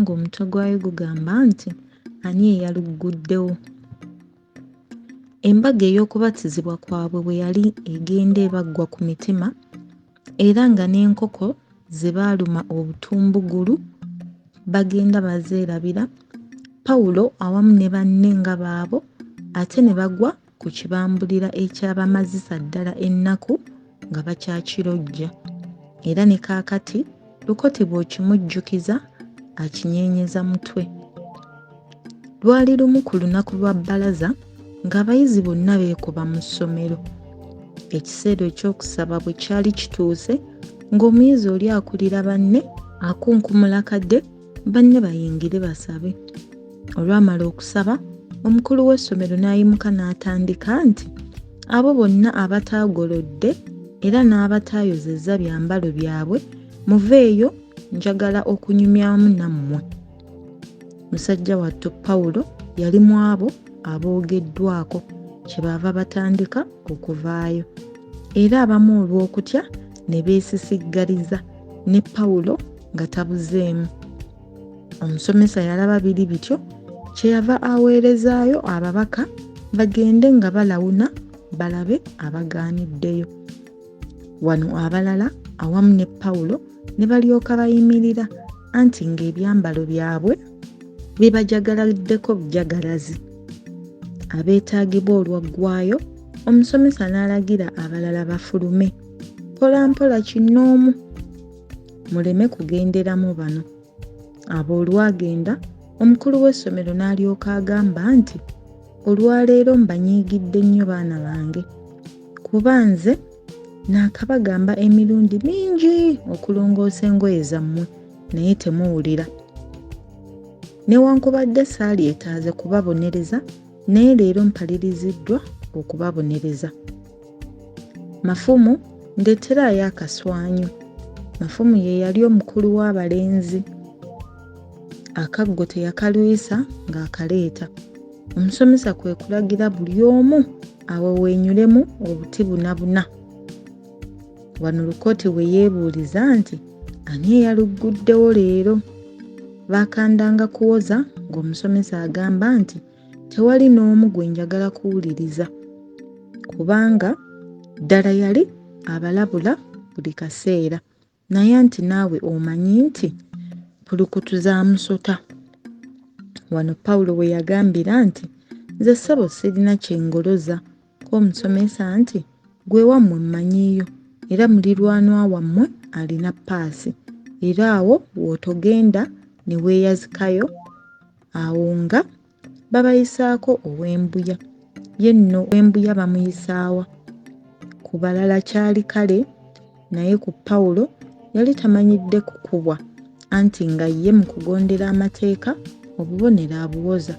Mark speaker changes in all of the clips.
Speaker 1: Ng'omutwe gwayo gugamba nti, Ani eyalugguddewo? Embaga ey'okubatizibwa kwabwe bwe yali egenda ebaggwa ku mitima, era nga n'enkoko ze baaluma obutumbugulu bagenda bazeerabira, Pawulo awamu ne banne nga baabo ate ne bagwa ku kibambulira ekyabamazisa ddala ennaku nga bakyakirojja. Era ne kaakati Lukoti bw'okimujjukiza akinyeenyeza mutwe. Lwali lumu ku lunaku lwa bbalaza ng'abayizi bonna beekuba mu ssomero. Ekiseera eky'okusaba bwe kyali kituuse ng'omuyizi oli akulira banne akunkumula kade banne bayingire basabe. Olwamala okusaba, omukulu w'essomero n'ayimuka n'atandika nti, Abo bonna abataagolodde era n'abataayozezza byambalo byabwe muveeyo njagala okunyumyamu nammwe. Musajja wattu Pawulo yali mu abo aboogeddwako kyebaava batandika okuvaayo. Era abamu olw'okutya ne beesisiggaliza ne Pawulo nga tabuzeemu. Omusomesa yalaba biri bityo kyeyava aweerezaayo ababaka bagende nga balawuna balabe abagaaniddeyo. Wano abalala awamu ne Pawulo ne balyoka bayimirira anti ng'ebyambalo byabwe bibajagaladdeko bujagalazi. Abeetaagibwa olwaggwaayo omusomesa n'alagira abalala bafulume mpolampola kinnoomu muleme kugenderamu bano. Abo olwagenda, omukulu w'essomero n'alyoka agamba nti, Olwaleero mbanyiigidde nnyo baana bange, kuba nze naakabagamba emirundi mingi okulongoosa engoye zammwe naye temuwulira. Newankubadde saalyetaaze kubabonereza naye leero mpaliriziddwa okubabonereza. Mafumu ndeeteraayo akaswanyu. Mafumu ye yali omukulu w'abalenzi. Akaggo teyakalwisa ng'akaleeta. Omusomesa kwe kulagira buli omu aweweenyulemu obuti buna buna. Wano Lukoti we yeebuuliza nti ani eyalugguddewo leero? Baakandanga kuwoza ng'omusomesa agamba nti tewali n'omu gwe njagala kuwuliriza kubanga ddala yali abalabula buli kaseera naye anti naawe omanyi nti mpulukutu za musota. Wano Pawulo we yagambira nti nze ssebo sirina kye ngoloza ko omusomesa nti gwe wammwe mmanyiiyo era mulirwanwa wammwe alina paasi era awo w'otogenda ne weeyazikayo Awo nga babayisaako ow'e Mbuya. Ye nno ow'e Mbuya bamuyisaawa? Ku balala kyali kale naye ku Pawulo yali tamanyidde kukubwa anti nga ye mu kugondera amateeka obubonero abuwoza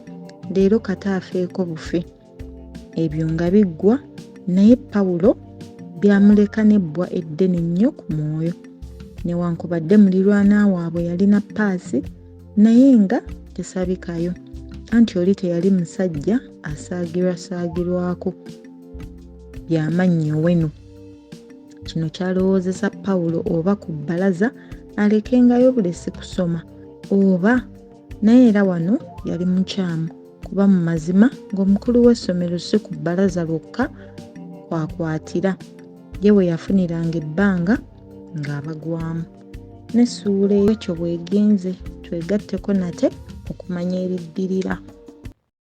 Speaker 1: leero kata afeeko bufi. Ebyo nga biggwa naye Pawulo byamuleka n'ebbwa eddene ennyo ku mwoyo. Newankubadde mulirwana waabwe yalina paasi naye nga tesabikayo anti oli teyali musajja asaagirwasaagirwako bya mannyo wenu. Kino kyalowoozesa Pawulo oba ku bbalaza alekengayo bulesi kusoma oba naye era wano yali mukyamu kuba mu mazima ng'omukulu w'essomero si ku bbalaza lwokka kw'akwatira ye we yafuniranga ebbanga ng'abagwamu. N'essuula ekyo bw'egenze twegatteko nate okumanya ebiddirira.